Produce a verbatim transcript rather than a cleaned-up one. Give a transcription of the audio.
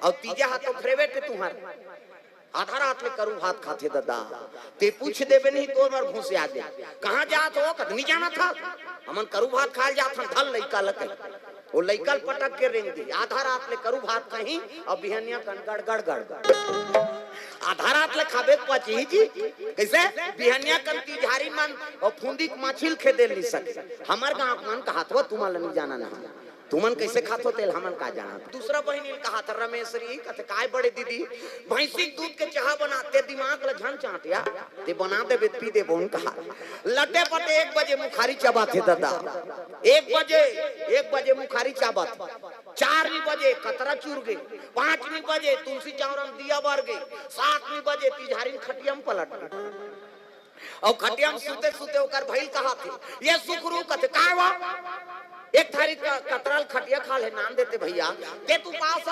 अउ तीजा हा तो फेवरेट हे तुंहर। आधा रात ले करू भात खाथे ददा। ते पूछ देबे नहीं तो मर भूसे आ दे। कहाँ जात हो? कद नहीं जाना था। हमन करू भात खाल जात हन, धल लइका ल कही। वो लइका ल पटक के रेंग दी। आधा रात ले करू भात कहीं, अब बिहनिया कन गड़ गड़ गड़ गड़। आधा रात ले खाबे के पाची जी। कैसे? बिहनिया कन तिजहारी मन और फुंदी के माछी ल खेदे ल नहीं सके। हमर गाँव के मन कहात हो, तुमन ल नहीं जाना ना। तुमन कैसे खात हो तेल हमन का जाना। दूसरा बहिनी ल कहात रमेश्वरी, कथे काय बड़े दीदी, भैंसी के दूध के चाहा बना, ते दिमाग ल झन चाटिया, ते बना देबे, पी देबो, उन कहा। लटे पटे एक बजे मुखारी चबाथे ददा, एक बजे, एक बजे मुखारी चाबत, चार नी बजे कतरा चुर गे, पाँच नी बजे तुलसी चौरा म दिया बर गे, सात नी बजे तिजहारी म खटिया म पलट गे। अउ खटिया म सुते सुते ओकर भइल कहाथे, ये सुखरू कथे, काय वा? एक थारी क-, कतरा ल खटिया खा ले, नान देते भैया, ते तू पास